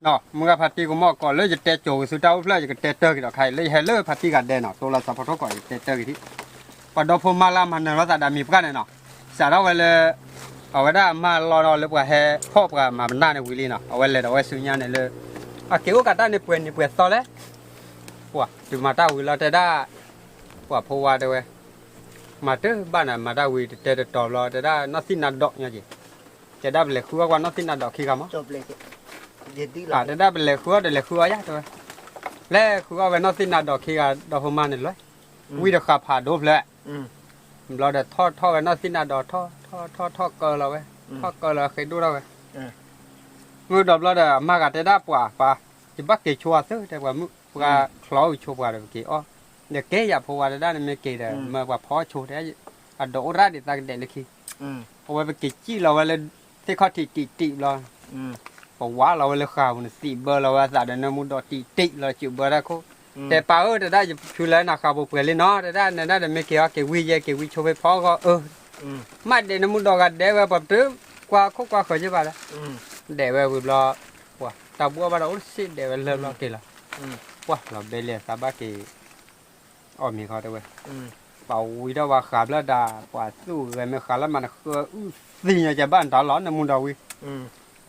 မုၢ်ဂၤဖါတံၢ်ကမီၢ်ကီးလၢယတဲကၠိၤက့ၤသုတၢ်အိၣ်ဖျဲၣ် ယကတဲတၢ်က့ၤဒီးခါအံၤ လၢယဟဲလၢဖါတံၢ်ဂၤဒဲးနီၤ တိလီၤသးဖီထိၣ်ကီး ယတဲတၢ်က့ၤထံၣ် ပှၤဒီဖိမါလၢအမၤနၢၤလိာ်သးဒီးမံၤပှၢ်န့ၣ်နီၤ စးထီၣ်ဝဲလၢ အဝဲဒၣ်အမါလီၤဒီးလၢပှၤဟဲဖီၣ်ပှၤမၤပနၢ်န့ၣ်ဝံၤလံနီၤ အဝဲလဲၤဒီးဝဲဆူညါန့ၣ်လၢ အက့ၤအိၣ်ကးတၢ်န့ၣ်ပှဲၤနံၤပှဲၤသီလဲၣ် ပှၤတုၤမၤတၢ်ဝံၤလီၤတဲဒၣ် ပှၤဖိဝါတဲဝဲ မၤတဘၣ်နၤ မၤတၢ်ဝံၤတတဲတတီၤဘျီ တဲဒၣ်နီၢ်သံၣ်နါဒိးညီက့ၤ တဲဒၣ်ပလဲၤဃုအီၣ်ကွၢ်နီၢ်သံၣ်နါဒိးခံဂၤမး တဲဒၣ်ပလဲၤဃုအီၣ်ဒီးလဲၤဃုအီၣ်ယါတဲဝဲ လဲၤဃုအီၣ်ဝဲနီၢ်သံၣ်နါဒိးခံဂၤဒီဖိမါန့ၣ်လီၤ ဝံဒီးဃာ်ဖးဒိၣ်ဖျဲး ဘျီဒီးထီၣ်ထီၣ်ဝဲနီၢ်သံၣ်နါဒိးထီၣ်ထီၣ်ထီၣ်ထီၣ်ကၢလီၤဝဲ ထီၣ်ကၢလီၤဃ့ဒိၣ်ထီၣ်ဝဲ မုၢ်ဒီးဘျီဒီးအမါဂၤတဲဒၣ်ပှၤပၢ် ယဘၣ်က့ၤဆိအသၢတဲပှၤမုၣ် ပှၤချီအုးဆိပှၤဒီးပက့ၤအီၣ် ဒီးကဲယၤဖိဝါတဲဒၣ်န့ၣ်မ့ၢ်က့ၤဒီး မၢပှၤဖီအီၣ်ဆိတဲ အဒိးအိၣ်ရၣ်ဒံးသးကဒဲးလၢခံ အဝဲပက့ၤစံၣ်လီၤဝဲလၢ သ့ၣ်ခီၣ်ထံးတံးတံးဘျီ ပဝါလီၤဝဲလၢဃာ်ပူၤန့ၣ် သံးဘၢလီၤဝဲအသးဒီးနၢမူဒီးတံးတံးလီၤ စံးဘၢတၢ်ခိၣ် တဲပၢ်ဧၢ တဲဒၣ်ယဖုလၢနဃာ်ပူၤပှဲၤလံနီၤ တဲဒၣ်နဒၣ်ဒီးမ့ၢ်က့ၤအီၣ်က့ၤဝံယဲက့ၤဝံဆိဖဲဖီအီၣ်ဂီၢ်အၢ မ့ၢ်ဒဲးနၢမူဒီးဂၤဒဲးဝဲပှၤပတုာ်ကွၢ်ခိၣ်ကွၢ်ဃၢၤက့ၤဘၣ်ဒီး ဒဲးဝဲဝံၤဘျီ ပှၤတၢ်ဘှီဘၣ်ဒီးအိၣ်တစ့ဒဲးဝဲလၢဘျီက့ၤလီၤ ပှၤလီၤဘဲလံသးဘၣ်က့ၤ အီၣ်မ့ၤခီတဲဝဲ ပှၤဝံထီၣ်ပှၤဃာ်ဖျၢၣ်တၢ် ပှၤသူၣ်ဂဲၤမ့ၢ်ဃာ်လၢမၤနဃၢအုၣ်သံညါကဘၣ်နတၢ်လီၤ နၢမူဒီးဝံ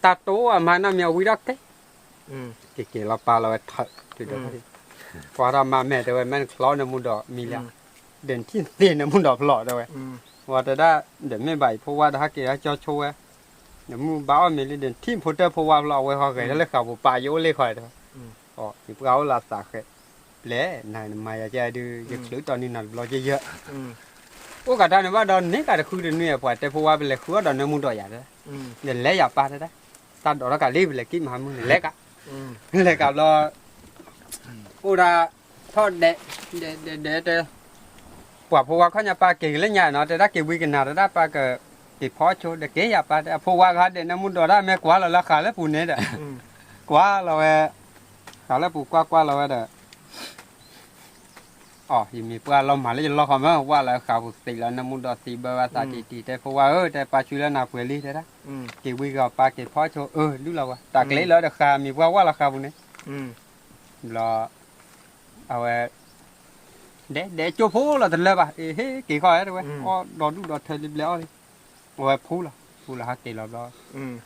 တၢ်တိၢ်အမါနီၢ်မံၤအဝံထီၣ်ကဲ က့ၤက့ၤလီၤပာ်လီၤဝဲထၢၣ် တုၤဒီး ကွၢ်ထီၣ်မါမဲာ်တဲဝဲ မ့ၢ်နချီနၢမူဒီးမံၤလံ ဒီးနထံၣ်သ့နၢမူဒီးဖျိးတဲဝဲ ဝဲတဲဒၣ် ဒီးမ့ၢ်ဘၣ်အံၤဖိဝါဒီးဟဲက့ၤဟဲကၠီဆိဝဲ နမုၢ်ဘါအီၣ်မ့ၤလံဒီးနထံၣ်ဖိတၢၢ်ဖိဝါဖျိး အဝဲဃီဂဲၤထီၣ်လၢဃာ်ပူၤပာ်ယအိၣ်လ့ၣ်ဃီတဲဝဲ အီၤ ယပှၤအိၣ်လၢသးဃဲး ပျဲနၤနမၤယၤကဲဒုး ယချုးတီနံၤနၤတဘျီကဲယဲၢ် အိၣ်ကးတၢ်န့ၣ်ဘၣ်ဒီးန့ၢ်ကးတဃုတနွံ ပှၤတဲဖိဝါပလဲၤဃုအီၣ်ဒီးနၢမူဒီးယၤတဲ နလဲၤယၤပၢ်တဲဒၣ် တၢ်ဒိးထီၣ်ကးလံ ပလဲၤကံၣ်မၤမုၢ်နလဲၤကး လဲၤကးဘျီ အိၣ်ဒၣ် ထီၣ်ဒဲး ဒဲးဒဲးဒဲးတဲ ပှၤဖိဝါခီၣ်ညါပၢ်က့ၤကလၢညါနီၤ တဲဒၣ်က့ၤဝံကနၤ တဲဒၣ်ပၢ်ကက့ၤဖီဆိ ဒီးက့ၤယၤပၢ်တဲ အဖိဝါဂၤဒဲးနၢမူဒီးတၢ်မ့ၢ်ကွၢ်လီၤလၢဃာ်လၢပူၤန့ၣ်ဒီး ကွၢ်လီၤဝဲ ဃာ်လၢပူၤကွၢ်ကွၢ်လီၤဝဲဒီး အီၤ ယမံၤပှၢ်လီၤမၤလၢယလီၢ်ဃီမ့ၢ် ဝၢ်လၢဃာ်ပူၤသံးလီၤ နၢမူဒီးသံးဘၢဝဲသးတံၢ်တံၢ် တဲဖိဝါဧၢ တဲပၢ်ဆူလၢနၤပှဲၤလံတဲဒၣ် က့ၤဝံကီးပၢ်က့ၤဖီဆိ အၢ ဒုးလီၤဝဲ တၢ်ကျဲလၢတဃာ် မံၤပှၢ်ဝၢ်လီၤဃာ်ပူၤန့ၣ် ဘျီ အဝဲ ဒဲးဒဲးကၠိဖိလီၤတလၢဘၣ် အ့ဟ့ၣ်က့ၤခီတဲဝဲ အီၣ်ဒီဒူၣ်ဒီထၢလံဘျဲၣ်အီၣ်လံ အဝဲဖူလီၤ ဖူလီၤဟဲက့ၤလီၤဘျီ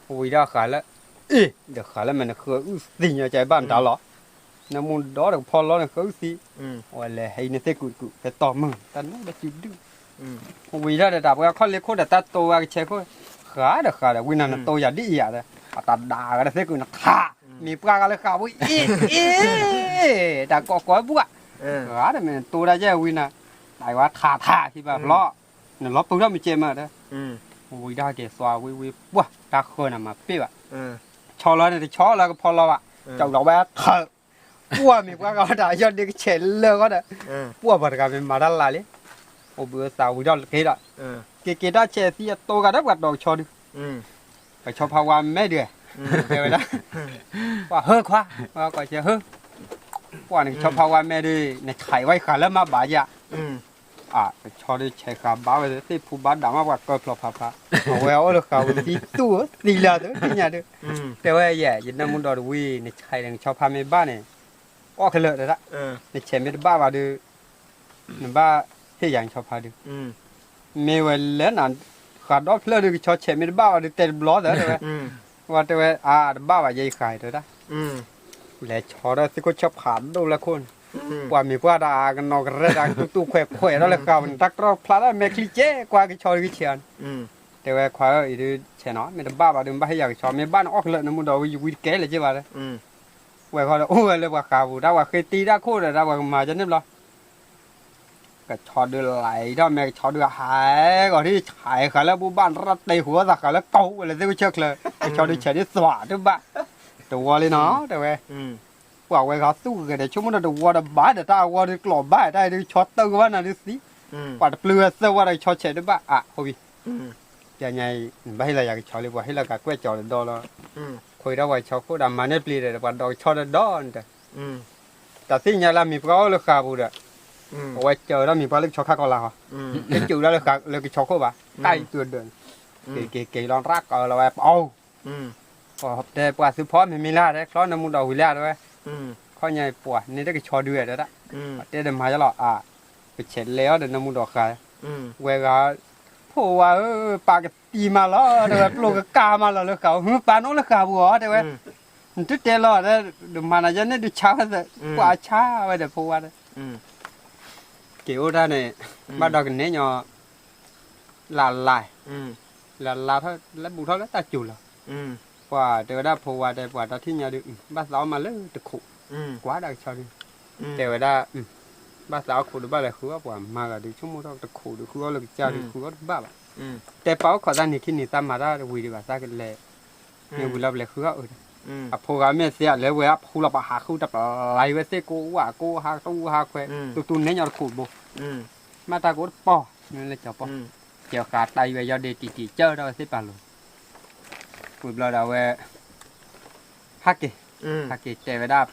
ဝံၤဒီးဃာ်လၢ အ့ ဒီးဃာ်လၢမဲာ်နဃၢအုၣ်သံညါကဘၣ်နတၢ်လီၤ နၢမူဒီးတကဖီလီၤနဃၢအုၣ်သံ အဝဲလဲၤဟဲအံၤနသ့ၣ်ကုာ်တကုာ် ဖဲတီၢ်မုၢ် တၢ်နၢ်ဒီးစုဒုၣ် ဝံၤဒီးတၢ်ပှဲၤခီၣ်လ့ၢ်ခိၣ်ဒီးတၢ်တိဝဲကဆဲးခိၣ် ဃာ်ဒီးဃာ်ဒီး ဝံနၤနတိယၤဒ်အံၤယၤဒီး အတၢ်ဒၣ်ဂၤဒီးသ့ၣ်ကုာ်နထး မံၤပှၢ်ဂၤလၢဃာ်ဝံအ့ အ့ တၢ်ကိးကိးဘှၣ် ဃာ်ဒီးမ့ၢ်နတိဒၣ်ယဲၢ်ဝံနၤ တၢ်ဝဲထးထးခံဘၣ်ဖျီ နလီၤပူၤထီၣ်မုၢ်ကဲမးဒီး ဝံၤဒၣ်က့ၤသွါဝံဝံပှၢ် တၢ်ဃၢနၤမၤပ့ၢ်ဘၣ် ဆီလီၤန့ၣ်တဆီလီၤကဖီလီၤဘၣ် ကၠီလီၤဝဲထၢၣ် ပှၢ်မံၤပှၢ်ဂၤဝဲဒၣ် ယီၢ်ဒ့ကဆဲးလၢာ်ဃီဒီး ပှၢ်ပှၤတဂၤမ့ၢ်မၤတၢ်လၢ်လံ အိၣ်ဘှံးအိၣ်သါဝံၤထီၣ်လၢက့ၤဒီး က့ၤက့ၤတၢ်ဆဲးသံအတိကဒီးပှၤဒီးကဆီဒုး ကဆီဖါဝါမဲာ်ဒုး တဲဝဲဒၣ် ပှၤဟၢခွါ ကိးဆဲးဟၢ ပှၢ်န့ၣ်ကဆီဖါဝါမဲာ်ဒုး နဆဲးဝဲဃာ်လၢမၤဘၣ်ယၤ အကဆီဒုးဆဲးဃာ်ဘါဝဲ သ့ၣ်ဖူဘါဒၣ်မးပှၤကၢဖျိဖးဖး အဝဲအိၣ်လၢဃာ်ဝံၤသံသူၣ်သံလၢသ့ၣ်ညါဒုး တဲဝဲယဲ ယနၢမူဒီးတဝံၤ နဆဲးဒီးနကဆီဖါမ့ၢ်ဘၣ်န့ၣ် အီၣ်ကလၢာ်တဒၣ် နဆဲးမ့ၢ်တဘၣ်ဘၣ်ဒုး နဘၣ်ဟ့ၣ်ယၤနကဆီဖါဒုး မ့ၢ်ဝဲလဲၣ်နၤ ဃာ်ဒီဖျၢၣ်ဒုး ကဆီဆဲးမ့ၢ်တဘၣ်ဘၣ်ဒုး တဲတဘျီသၢတဲဝဲ ဝဲတဲဝဲ အါ တဘၣ်ဘၣ်ယဲ ယဃာ်တဲဝဲဒၣ် လဲၤဆီဒီးသ့ၣ်ခိၣ်ဆၢဖးဒိၣ်လၢခိၣ်န့ၣ် ပှၤမံၤပှၢ်တၢ်အကနီၤကရဲတၢ်တူၢ်တူၢ်ခွဲးခွဲးထီၣ်လၢဃာ်ပူၤန့ၣ် တၢ်တြီၢ်ဖျါထီၣ်မဲာ်ချံကဲကွၢ်ကဆီဒုးကဆဲးအီၤန့ၣ် တဲဝဲခွါဧၢ အံၤဒုးဆဲးနီၤ မ့ၢ်တဘၣ်ဘၣ်ဒုး မ့ၢ်ဘၣ်ဟ့ၣ်ယၤကဆီ မ့ၢ်ဘၣ်န့ၣ်အီၣ်ကလၢာ် နၢမူဒီးဝံၤယဝံတကဲလၢၤက့ၤဘၣ်တဲ ဝဲဃီဒီးအိၣ်ဝဲလၢပှၤဃာ်ပူၤ တၢ်ပှၤဃ့တံၢ်တၢ်ခိၣ်ဒီး တၢ်ပှၤကမၤကန့ၣ်ဘျီ ကဆီဒုးလၢအံၤဒီး မ့ၢ်ကဆီဒုးဟဲဂီၤထံၣ် ဟဲဃာ်လၢဘူၣ်ဘၣ်ရၣ်တ့ၢ်ဟူအသးဃာ်လၢကိးဝဲလၢသ့ၣ်ဝဲဆၢချၢ ကဆီဒုးဆဲးဒ်သွးတဘၣ် တဝီလံနီၤ တဲဝဲ ပှၤဝဲဂၤသူၣ်ဂဲၤဒီးဆိကမိၣ်ဒီးတဝီဒီးဘၣ်ဒီးတၢ်အဝီဒုးကျိးဘၣ်တၢ်ဒုးဆီတၢ်ကဘၣ်နၤဒုးသံ ပှၤတပျုၢ်ဝဲသၢဝီဒီးကဆီဆဲးတဘၣ်အါ ဟိဝံၤ ပျဲညါအံၤ နဘၣ်ဟ့ၣ်လီၤယၤကဆီလံ ပှၤဟ့ၣ်လီၤကးကွဲးကၠီၤတဒီလီၤ ခွဲးဒီးပှၤဆီခိၣ်ဒီးမၤန့ၢ်ပျံၤဒီး ပှၤဒီးကဆီတဒီဒီး တၢ်သ့ၣ်ညါလၢမံၤပှၢ်အိၣ်လၢဃာ်ပူၤဒီး အဝဲစၢၤဒီးမံၤပှၢ်လၢကဆီခါကီးလၢ်ဟီ တစၢၤဒၣ်လၢကဆီခိၣ်ဘၣ် တၢ်အံၤတုၤဒၢးန့ၣ် က့ၤက့ၤက့ၤလီၤရၣ်ကီးလီၤဝဲပအိၣ် တဲပှၤသုဖီမ့မ့ၢ်လၢ တဲချီနၢမူဒီးဝံၤလၢ တဲဝဲ, ခီညါပှၤန့ၣ်တကဆီဒုဝဲ တဲဒၣ်, တဲဒီးမၤယလီၤအါ, ပဆဲးလဲၤအီၤဒီးနၢမူဒီးဃာ်, ဝဲဂၤ, ဖိဝါဧၢ, ပာ်ကတံၤမးလီၤ တဲဝဲ, ပျိၢ်ကကါမးလီၤလၢဃာ်, ဟုပာ်နအိၣ်လၢဃာ်ပူၤအီၤ တဲဝဲ, နတတဲလီၤ ဒီးမၤနၤယဲန့ၣ်ဒုးဆါဝဲ, ပှၤဆါဝဲဒီးဖိဝါဒီး က့ၤအိၣ်တၢ်န့ၣ်, ဘၣ်ဒီးကနဲၣ်ညီ, လၢ်လၢ်, လၢ်လၢ်ထီၣ်လၢဘူးထီၣ်လၢတၢ်စူၤလီၤ, ပှၤတဲဝဲဒၣ်ဖိဝါတဲပှၤတၢ်ထံၣ်ညါဒုး, ဘၣ်သးအီၣ်မးလၢတခိး, ကွၢ်ဒၣ်ကဆီဒုး, တဲဝဲဒၣ်, ဘၣ်သးအီၣ်ခိးဒုးဘၣ်လဲၤဃုအီၣ်ပှၤမၤဂၤဒုး ဆိကမိၣ်ထီၣ်တခိးဒုး ဃုအီၣ်လၢကစၢ်ဒုး ဃုအီၣ်တဘၣ်ဘၣ်, တဲပာ်အိၣ်ခိးတၢ်န့ၣ်ခံန့ၣ် သးမၤတၢ်တဝံၤဒံးဘၣ် သးကလဲၤ, မ့ၢ်ဝံၤလီၤပလဲၤဃုအီၣ်အၢ, အဖိဂၤမ့ၢ်သ့အလဲၤဝဲအဖူလီၤပာ်ဟးဃုတပျါ အံၤဝဲသ့ၣ်ကိးဝၣ်ကိးဟးတူၢ်ဟးခွဲး တူတူနဲၣ်ညီတခိးဘိ, မ့ၢ်တၢ်ကိးတပီၢ်, မ့ၢ်လၢကၠီၤပီၢ်, ကၠီၤဃာ်တၢ်အံၤဝဲယီၤဒ့တံၢ်တံၢ်ကၢၢ်ထီၣ်ဝဲသ့ၣ်ပာ်လိၤ, ဝံၤဘျီဒီးအဝဲ ဟးက့ၤ, ဟးက့ၤတဲဝဲဒၣ်,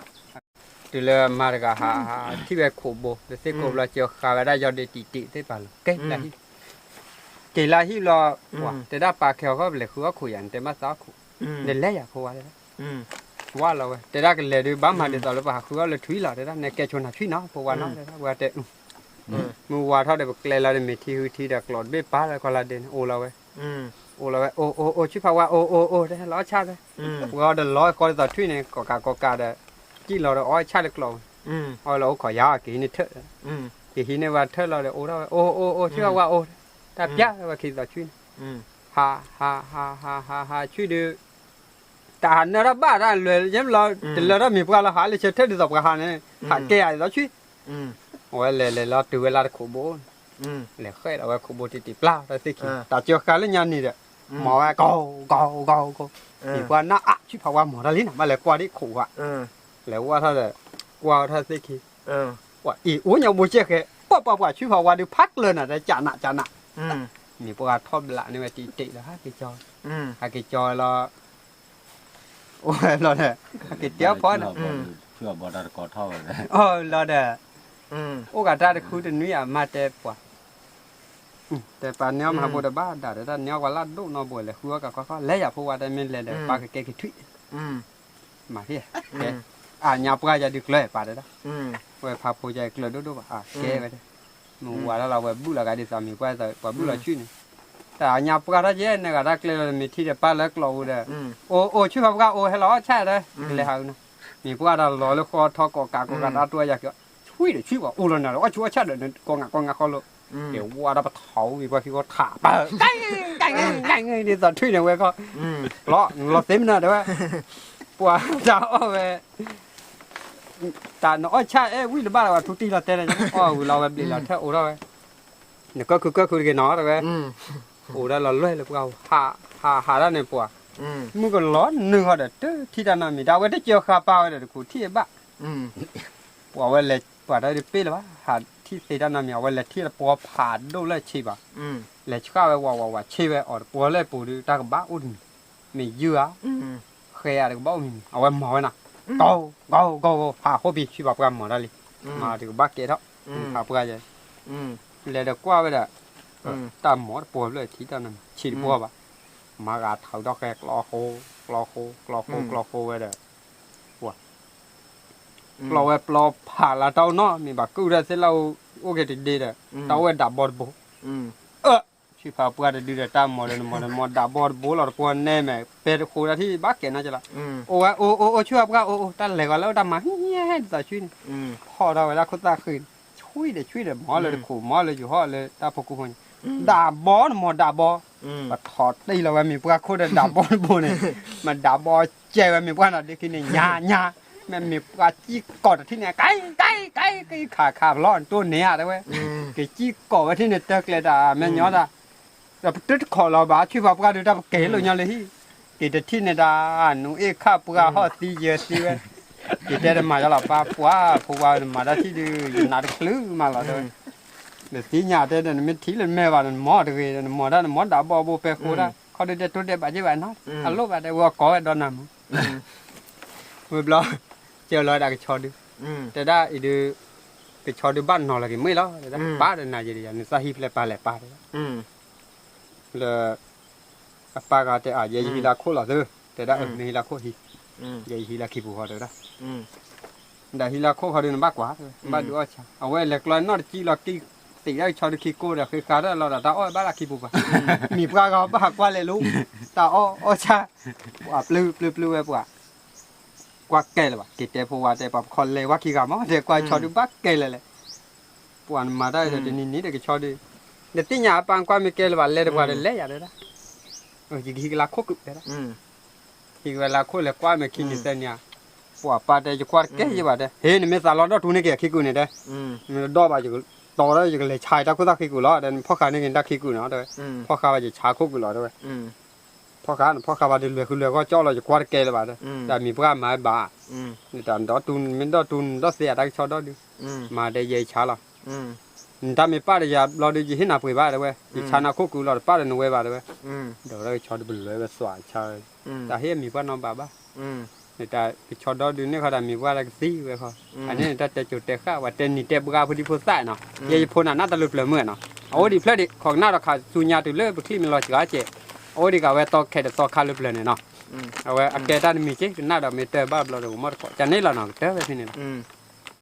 တုၤလၢမါတဂၤဟး, ထံၣ်ဝဲခိးဘိ လၢသ့ၣ်ကိးဘျီ ကၠီၤဃာ်ဝဲဒၣ်ယီၤဒ့တံၢ်တံၢ်သ့ၣ်ပာ်လိၤ က့ၤလၢဟံၣ်, က့ၤလၢဟံၣ်ဘျီ, တဲဒၣ်ပာ်ကဲအီၤဃီ ပလဲၤဃုအီၣ်ခိးယၤ နတဲဘၣ်သးအီၣ်ခိး, နလဲၤယၤဖိဝါတဲဒၣ်, ကွၢ်လီၤဝဲ တဲဒၣ်ကလဲၤဒုး ဘၣ်မၤဒ်သိးလၢပဟးဃုအီၣ်လၢထွံၣ်လီၤ တဲဒၣ် နကဲဆိနၤထွံၣ်နီၤ ဖိဝါနီၤ တဲဒၣ် ဝဲတဲ မုၢ်ဝါထီၣ်ဒီး ပကျဲလီၤဒီး မ့ၢ်ထံဃုထံဒီး ကျိးတဘ့ၣ်ပာ်လၢကီၢ်လၢဒ့န့ၣ် အိၣ်လီၤဝဲ, အိၣ်လီၤဝဲ အိၣ်အိၣ်အိၣ် ဆူၣ်ဖးဝါ အိၣ်အိၣ်အိၣ် တဲလီၤအီၣ်ဆၣ်တဲ, ဝဲအီၤဒီးလီၤဃီဒ်သိးထွံၣ်န့ၣ် ကိးကးကိးကးဒီး, စံၣ်လီၤဒီးအီၣ်ဆၣ်လၢကျိးဝဲ, အီၣ်လီၤအိၣ်ခိးယၤ က့ၤဟံးန့ၢ်ထၢၣ်, က့ၤဟံးန့ၢ်ဝဲထၢၣ်လီၤဒီး အိၣ်ထီၣ်ဝဲ အိၣ်အိၣ်အိၣ် ဆူၣ်ဖးဝါအိၣ်, တၢ်ပျၢ်ဝဲခံဒ်သိးထွံၣ်န့ၣ်, ဟးဟးဟးဟးဟးဟးထွံၣ်ဒုး တၢ်ဟးနၢထီၣ်ဘၣ်တၢ်လွဲၢ်ယဲၢ်လီၤ တလၢထီၣ်မ့ၢ်ပှၢ်လီၤ ဟးလၢဆၢထၢၣ်ဒ်သိးပှၤဟးန့ၣ် ဟးကဲယၤဒ်သိးထွံၣ်, အဝဲလဲၤလဲၤလီၤတုၤဝဲလၢတခိးဘိန့ၣ်, လဲၤဃဲၣ်ဒီးဝဲခိးဘိတံၢ်တံၢ်ပျၢ်တၢ်သ့ၣ်ခံ, တၢ်ကၠီၤဃာ်လၢညါန့ၣ်ဒီး, မၤဝဲကီကီကီကီ, မ့ၢ်ပှၢ်နၢ်အါ ဆူၣ်ဖးဝါမၤတၢ်လံနၤ ဘၣ်လဲၤကွၢ်ဒ်ခိးဝါ, လဲၤဝၢ်ထီၣ်ဒီး, ကွၢ်ထီၣ်သ့ၣ်ခံ, အ့ၣ် အိၣ်ညါဘိကဲဃဲ ပှၢ်ပှၢ်ပှၢ် ဆူၣ်ဖးဝါဒုးဖးကျၢၤနၤ တဲကနးကနး, မ့ၢ်ပှၢ်ထီၣ်ဘျးန့ၢ်ဝဲတံၢ်တံၢ်လီၤ ဟးက့ၤကၠီၤ, ဟးက့ၤကၠီၤလီၤ, အိၣ်ဝဲလီၤဒီး, ဟးက့ၤတဲအီၣ်ဖီန့ၣ်, အီၣ်လီၤဒီး, အိၣ်ဂၤတၢ်တဃုတနွံအမါတဲပှၤ, တဲပၢ်န့ၢ်အီၣ်မၤဘိဒီးဘၣ်ဒၣ်ဒီး တၢ်န့ၢ်အီၣ်ပှၤလၢဒိၣ်နီၢ်ဘိလဲၤဃုအီၣ်ကးခီခီ လဲၤယၤဖိဝါတဲမ့ၢ်လဲၤဒီး ပၢ်ကကဲက့ၤထွံၣ် မၤဟ့ၣ်, အညါပှၢ်ယၤဒုးကျၢၤပာ်တဲဒၣ်, ဝဲဖးဖိယၤကျၢၤဒိၣ်ဒိၣ်ဘၣ် အကဲဝဲဒၣ်, မုၢ်ဝါထီၣ်လီၤဝဲဘုၣ်လီၤဂာ်ဒ်သိးမ့ၢ်ပှၢ် ပှၤဘုၣ်လီၤဆူၣ်န့ၣ်, တၢ်အညါပှၢ်ထီၣ်ကဲ နဂၤတၢ်ကျဲလီၤ မ့ၢ်ထံၣ်ဒီးပၢ်လၢကျိးဝဲဒီး, အိၣ်အိၣ် ဆူၣ်ဖးပှၢ်အိၣ် ဟဲလီၤအီၣ်ဆၣ်ဒီး, ကလဲၤဟးဂုာ်နီၤ, မ့ၢ်ပှၢ်တၢ်လီၤလၢဃီထီၣ်ကိးကးကိးကး တၢ်တွဲယၤက့ၤ, ထွံၣ်ဒီးထွံၣ်ပှၤအိၣ်လီၤနၤဒီး အီၣ်ဆူၣ်အီၣ်ဆၣ်ဒီး ကိးငါကိးငါဃီလိာ်, က့ၤဝါဒီးပထီၣ်ဝံၤပှၤခံဃီထးပၢ်, ဒ်သိးထွံၣ်န့ၣ်ဝဲခီ, လီၤ နလီၤသ့မနုၤတဲဝဲ, ပှၤတၢ်အီၣ်ဝဲ, တၢ်နအီၣ်ဆၣ်အဲၣ်ဝံၣ်တဘၣ်လီၤ ပှၤထူတံၢ်လီၤတဲန့ၣ် အီၣ်ဝံၤလီၤဝဲဘျံးလီၤထၢၣ်အိၣ်ထီၣ်ဝဲ, နကီၢ်ခုကီၢ်ခုတဂ့ၤနီၤတဲဝဲ, အိၣ်ဒၣ်လီၤလွဲၢ်လၢပှၤ ဟးဟးတၢ်န့ၣ်ပှၤ, မုၢ်ကလီၤနုာ်ဃီဒီး တထံၣ်တၢ်နီတမံၤ ဒီးအဝဲတကၢၤဃာ်ပၢ်ဝဲဒီးတခိးထံၣ်ဘၣ်, ပှၤဝဲလဲၤပှၤတၢ်ဒုးပ့ၢ်လၢၤဘၣ် ဟးထံၣ်သ့တၢ်နီတမံၤ အဝဲလဲၤထံၣ်တပှီၤဖးဒိၣ်လၢဆံးဘၣ်, လဲၤဆှၣ်ဝဲဝးဝးဝးဆ့ဝဲအီၤတပှီၤလၢပူၤဒုး တၢ်ကဘၣ်အိၣ်တမံၤ, မ့ၢ်ယုၢ်ဧါ, ဃဲဧါတကဘၣ်အိၣ်မံၤမံၤ အဝဲမၤဝဲနီၤ, ကီကီကီ ဖးဃိပံၤ ဆံးဘၣ်ပှၢ်မၤတၢ်လံ, မၤတကဘၣ်ကဲထီၣ်, ဖးပှၢ်ယဲ, လဲၤဒီးကွၢ်ဝဲဒီး, တၢ်မၤတပှီၤဖျၢၣ်ထံၣ်တၢ်နီတမံၤ ဆံးတပှီၤဘၣ်, မၤဂၤထီၣ်ဒီးဃဲကျီဃိ, ကျီဃိ ကျီဃိ ကျီဃိဝဲဒီး, ပှၤ ကျီဝဲပျီဖးလၢတၢ်အိၣ်နီတမံၤဘၣ် ကုၢ်ဒီးသ့ၣ်လၢအိၣ်က့ၤတဒ့ဒီး, တၢ်အိၣ်ဝဲဒၣ်ဘီတဘိ, အၢ, ဆံးဖးပှၢ်တဒုဒီးတၢ်မၤဒီးနမၤဒီးနမၤဒၣ်ဘီတဘိလီၤတပှီၤနဲမဲာ် ပဲတဃိတၢ်ထံၣ်ဘၣ်ကဲနီကလီၤ, အိၣ်ဝဲအိၣ်အိၣ်အိၣ်ဆံးဖးပှၢ်အိၣ်အိၣ် တၢ်လဲၤဂီၤလၢတၢ်မၤဟံၣ်ဟဲဒ်သိးဆံးန့ၣ်, ဖီၣ်ထီၣ်ဝဲဒၣ်ခိၣ်သၣ်ဃံးန့ၣ်, ဆံးဒီးဆံးဒီး မၤလၢတခိး မၤလၢယူၤဟီၣ်လၢတၢ်ဖိကူဖိန့ၣ်, ဒၣ်ဘီနမၤဒၣ်ဘီ, ပထီၣ်တ့ၢ်လီၤဝဲမ့ၢ်ပှၢ်ခိၣ်ဒီးဒၣ်ဘီတဘိန့ၣ်, မၤဒၣ်ဘီကဲဝဲမ့ၢ်ပှၢ်နီၤဒ့ခံန့ၣ် ညါညါ မ့မ့ၢ်ပှၤစံၣ်ကိးတထံၣ်န့ၣ် ကဲကဲကဲကဲခးခးဖျီၣ်တိၢ်န့ၣ်ဧါတဲဝဲ, က့ၤစံၣ်ကိးဝဲထံၣ်န့ၣ် တၢ်ကျဲတၢ်မဲာ်ညီတၢ်, ဒီးပတတခိးလီၤဘၣ် ဆံးဖးပှၢ်ဒုးတၢ်ပကဲလိာ်ညီလၢဟံၣ်, က့ၤတထံၣ်န့ၣ်တၢ် နူၤအ့ၣ်ခၣ်ပှၢ်ဟီၣ်သံယၢသံဝဲ, က့ၤတဲတမၤယလီၤပၢ်ပှၢ် ဖိဝါနမၤတၢ်ထံၣ်ဒုး ယနးတချုးမးလီၤတဲဝဲ, နသ့ၣ်ညါတဲဒီး နမ့ၢ်ထံၣ်လၢမဲာ်ဘၣ် နမၤတဂ့ၤ နမၤတၢ် နမၤဒၣ်ဘီဘိပဲဃိဒၣ် ခီဒုးတဲတိတဲဘၣ်က့ဘၣ်နီၤ အလိၣ်ဘၣ်တဲဝဲအကိးဝဲဒီးနၤမုၢ် ဝံၤဘျီ ကၢၤလီၤဝဲဒၣ်ကဆီဒု, တဲဒၣ်အံၤဒုး, ကဆီဒုဘၣ်နီၤလီၤက့ၤမ့ၢ်လီၤ တဲဒၣ် ပၢ်ဒီးနၤယဲဒၣ်ယၤ နသးဟံၣ်ဖျဲၣ်ပၢ်လဲၣ်ပၢ်တဲဒၣ်, လၢ အပၢ်ဂၤတဲအါ ယဲယဟံၣ်လၢခိၣ်လီၤသု, တဲဒၣ်မ့ၢ်ဟံးလၢခိၣ်ဟံး, ယဲယဟံးလၢခံပူၤဃီတဲဝဲဒၣ်, ဒီးဟံးလၢခိၣ်ဃီဒုးနဘၣ်ကွၢ်တဲဝဲ, ဘၣ်ဒုးအီၣ်ဆၣ်, အဝဲလဲၤကျီနီၣ်တကံလီၤကံၢ်, သံးဒၣ်ကဆီဒုးခံကိးဒီးဃ့ဃာ်တၢ်လီၤဒီးတၢ်အီၣ်ဘၣ်လၢခံပူၤပှၤ, မံၤပှၢ်ဂီၤဘၣ်ကွၢ်လဲၤလိၤ, တၢ်အီၣ်အီၣ်ဆၣ်, ပှၤပျုၢ်ပျုၢ်ပျုၢ်ဝဲပှၤ ကွၢ်ကဲလၢၤဘၣ်, က့ၤတဲဖိဝါတဲ ပှၤပခီလဲၤဝဲခံဂၤမး တဲကွၢ်ဆီဒုးဘၣ်ကဲလၢၤလဲၣ်, ပှၤနမၤတၢ်ဒီးတနံၤနံၤဒီးကဆီဒုး, နသ့ၣ်ညါအပၢ်ကွၢ်မ့ၢ်ကဲလၢၤဘၣ် လဲၤတပှၤဒီးလဲၤယၤတဲဒၣ်, ယကဟံးကလါခိၣ်ကုာ်တဲဒၣ်, ဟံးကဝဲလါခိၣ်လဲၤကွၢ်မ့ၢ်ခံနံၤသၢနံၤဧါ, ပှၤပၢ်တဲယကွၢ်တကဲယဘၣ်တဲ ဟ့ၣ်နမ့ၢ်သးလီၤဒီၣ်တူန့ၢ်က့ၤအခံကုာ်န့ၣ်တဲ, နဒီၣ်ဘၣ်ယကတီၤဒီးယကလဲၤဆါတၢ်ခိၣ်သၣ်ခံကုာ်လီၤ ဒီးနဖီၣ်ဃာ်န့ၢ်က့ၤတၢ်ခံကုာ်နီၤတဲဝဲ, ဖီၣ်ဃာ်ဘၣ်ယဆါခိၣ်ကုာ်လီၤတဲဝဲ, ဖီၣ်ဃာ်နဖီၣ်ဃာ်ဘၣ်ဒီးလွဲၤဃုာ်လွဲၤဂီၢ်ကၠီလီၤ ယကွၢ်တကဲလၢၤဘၣ်တဲ, တၢ်မံၤပှၢ်မၤဘၣ်, နတၢ်ဒီတူနမ့ၢ်ဒီတူနဒီၣ်သ့အတၢ်ကဆီဒီဒု, မၤဒီးယဲယဆါလီၤ, နတၢ်မ့ၢ်ပၢ်ဒီးယၤဘျီဒုး ယဟ့ၣ်နၤပှ့ၤဘၣ်တဲဝဲ, ယဆါနၤခိၣ်ကုာ်လီၤတပၢ်ဒီးနဝဲဘၣ်တဲဝဲ, ဒီးဝဲဒၣ်ကဆီဒုးပလဲၤဝဲသွးဆါ, တၢ်ဟ့ၣ်မံၤပှၢ်နီၢ်ဘၣ်ဘၣ် နတၢ်ကဆီဒီဒုးန့ၢ်ခီတၢ်မံၤပှၢ်လၢကသံဝဲခီ, အန့ၣ်နတၢ်တဲစိၤတဲဃၣ် ပှၤတဲနံၤတဲဘှါဖိဒံဖိသၣ်နီၤ, ယဲယဖိနၤနၢ်တၢ်လၢပျၢၤမုၢ်နီၤ, အအိၣ်ဒံးဖျၢၣ်ဒံး ခိးကနၣ်ဒီးခးဆူညါတုၤလၢပချံၣ်မ့ၢ်လီၤစှၤကဲး, အအိၣ်ဒံးကးဝဲသီခဲဒီးသီခါလၢပျၢၤန့ၣ်နီၤ, အဝဲအကဲတၢ်တမံၤက့ ကနၣ်ဒီးမ့ၢ်တၢ်ဘၣ်ဘျီဒီးကမီၣ်တကိး ကန့ၣ်လီၤနီၤ ကတၢၢ်ဝဲဖဲန့ၣ်လီၤ,